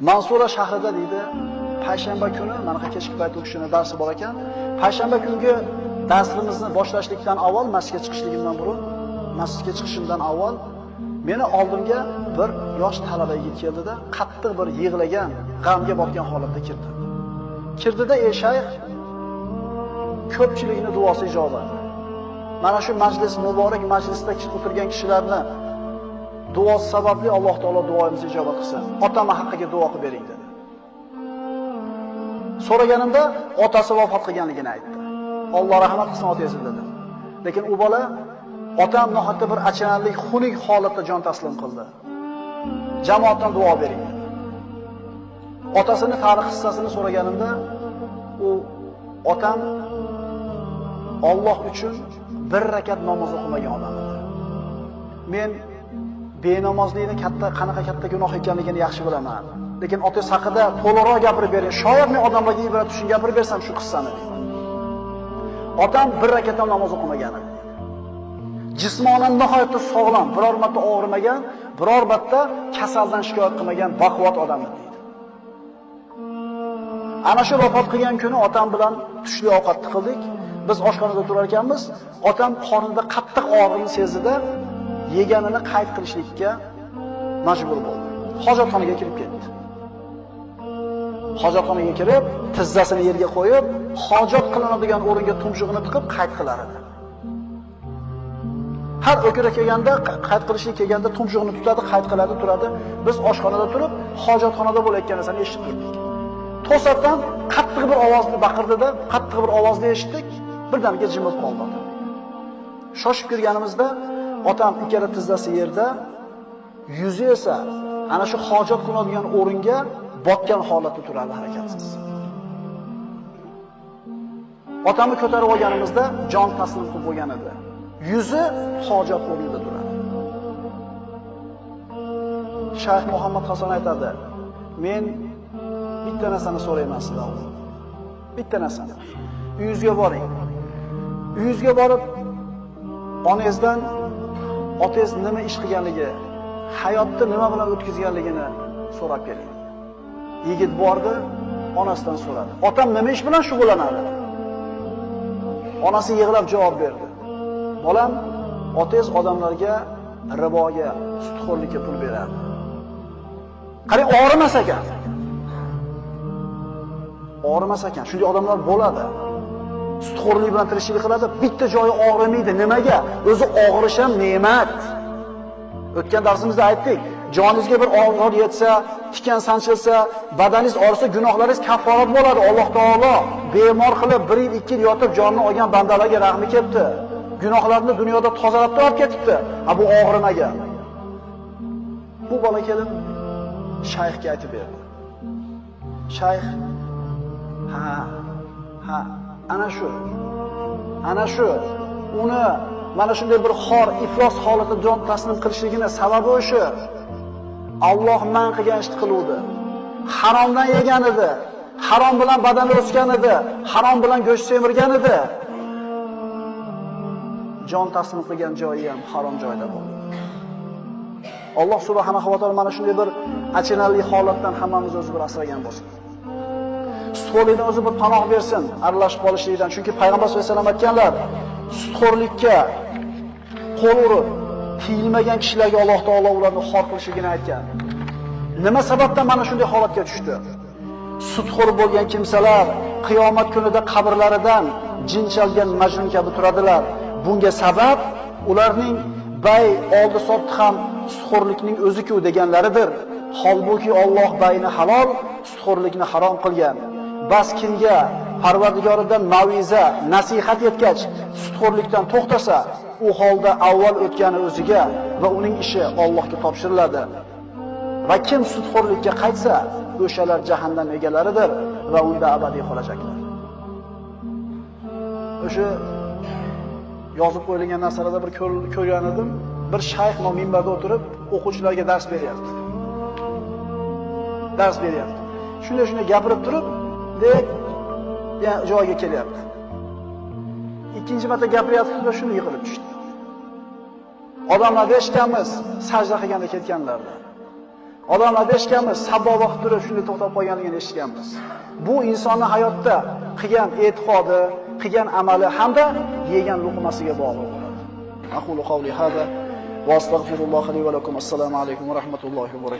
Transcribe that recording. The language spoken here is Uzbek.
Mansura shahrida deydi, payshanba kuni, mana kechki payt u kishining darsi bor ekan. Payshanba kungi darsimizni boshlashlikdan avval, masjidga chiqishligimdan burun, masjidga chiqishimdan avval meni oldimga bir yosh talaba yigit keldida, qattiq bir yig'lagan, g'amga botgan holatda kirdi. Kirdida, ey shayx, ko'pchilikning duosi ijobat. Mana shu majlis, muborak majlisda o'tirgan kishilarni duosi sababli Alloh taolo duoimizni ijobat qilsin. Otam haqqiga duo qilib bering dedi. So'raganimda otasi vafot qilganligini aytdi. Alloh rahmat qilsin otangizni dedi. Lekin u bola otam nihoyatda bir achinarli, xunuk holatda jon taslim qildi. Jamoatdan duo bering dedi. Otasini tarix hissasini so'raganimda u otam Alloh uchun bir rakat namoz o'qimagan odam edi. Men benamozlikni katta, qanaqa katta gunoh ekanligini yaxshi bilaman. Lekin otangiz haqida to'liqroq gapirib bering. Shoyat men odamlarga ibrat uchun gapirib bersam shu qissani deydi. Otam bir rakat ham namoz o'qimagan edi. Jismonan nihoyatda sog'lom, biror marta og'rimagan, biror marta kasaldan shikoyat qilmagan baquvvat odam edi deydi. Ana shu vafot qilgan kuni otam bilan tushlik ovqatni qildik. Biz oshxonada turar ekanmiz, otam qornida qattiq og'riqni sezdida, yeganini qayd qilishlikka majbur bo'ldi. Hojatxonaga kirib ketdi. Hojatxonaga kirib, tizzasini yerga qo'yib, hojat qilinadigan o'ringa tumshug'ini tiqib qayd qilar edi. Har o'kira kelganda, qayd qilishga kelganda tumshug'ini tutadi, qayd qiladi, turadi. Biz oshxonada turib, hojatxonada bo'layotgan narsani eshitib turdik. To'satdan qattiq bir ovozni baqirdi-da, qattiq bir ovozni eshitdik, birdaniga jimib qoldi otam. Shoshib kirganimizda otam ikkala tizzasi yerda, yuzi esa ana shu hojat qilinadigan o'ringa botgan holatda turardi, harakatsiz. Otamni ko'tarib olganimizda jon taslim qilib bo'lgan edi. Yuzi hojat o'rnida turardi. Shayx Muhammad Hasan aytadi, men bitta narsani so'rayman sizlardan. Bitta narsani. Uyingizga boring. Uyingizga borib onangizdan otangiz nima ish qilganligi, hayotni nima bilan o'tkazganligini so'rab keling. Yigit bordi, onasidan so'radi. Otam nima ish bilan shug'ullanadi? Onasi yig'lab javob berdi. Bolam, otangiz odamlarga riboga, sutxo'rlikka pul beradi. Qarang, og'rimas ekan. Og'rimas ekan. Shunday odamlar bo'ladi. Sutxo'rlik bilan tirikchilik qiladi, bitta joyi og'rimaydi. Nimaga? O'zi og'rish ham ne'mat. O'tgan darsimizda aytdik, joningizga bir og'riq yetsa, tikan sanchilsa, badaningiz og'risa, gunohlaringiz kafforat bo'ladi. Alloh taolo bemor qilib 1 yil, 2 yil yotib jonini olgan bandalarga rahmi kelibdi. Gunohlarni dunyoda tozalab olib ketibdi. Ha, bu og'rimagan. Bu bola kelib shayxga aytib berdi. Shayx ha, ha, ana shu uni mana shunday bir xor, iflos holatda jon taslim qilishligini sababi o'sha. Alloh man qilgan ishni qiluvdi. Haromdan yegan edi, harom bilan badani o'sgan edi, harom bilan go'sht semirgan edi. Jon taslim qilgan joyi ham harom joyda bo'ldi. Alloh subhanahu va taolo mana shunday bir achinarli holatdan hammamiz o'zi bir asragan bo'lsin. Sutxo'rlikdan o'zi bir panoh bersin, aralashib qolishlikdan. Chunki Payg'ambar sollallohu alayhi vasallam aytganlar, sutxo'rlikka qo'l urib, tiyilmagan kishilarga Alloh taolo ularni xor qilishligini aytgan. Nima sababdan mana shunday holatga tushdi? Sutxo'r bo'lgan kimsalar qiyomat kunida qabrlaridan jin chalgan majnun kabi turadilar. Bunga sabab ularning bay oldi-sotdi ham sutxo'rlikning o'zi-ku deganlaridir. Holbuki Alloh bayni halol, sutxo'rlikni harom qilgan. Bas kimga Parvardigoridan maviza, nasihat yetgach, sutxo'rlikdan to'xtasa, u holda avval o'tgani o'ziga va uning ishi Allohga topshiriladi. Va kim sutxo'rlikka qaytsa, o'shalar jahannam egalaridir va unda abadiy qolajaklar. O'sha yozib qo'yilgan narsalarda bir ko'rgan edim. Bir shayx minbarda o'tirib o'quvchilarga dars beryapti. Dars beryapti. Shunday gapirib turib, deb joyiga kelyapti. Ikkinchi marta gapiryapti va shuni yiqilib tushdi. Odamlar eshitganmiz, sajda qilganda ketganlarda. Odamlarni eshitganmiz, sabbo vaqt turib shunday to'xtab qolganligini eshitganmiz. Bu insonni hayotda qilgan e'tiqodi, qilgan amali hamda yegan luqmasiga bog'liq bo'ladi. Aqulu qawli hada va astagfirulloha li va lakum. Assalomu alaykum va rahmatullohi va barakatuh.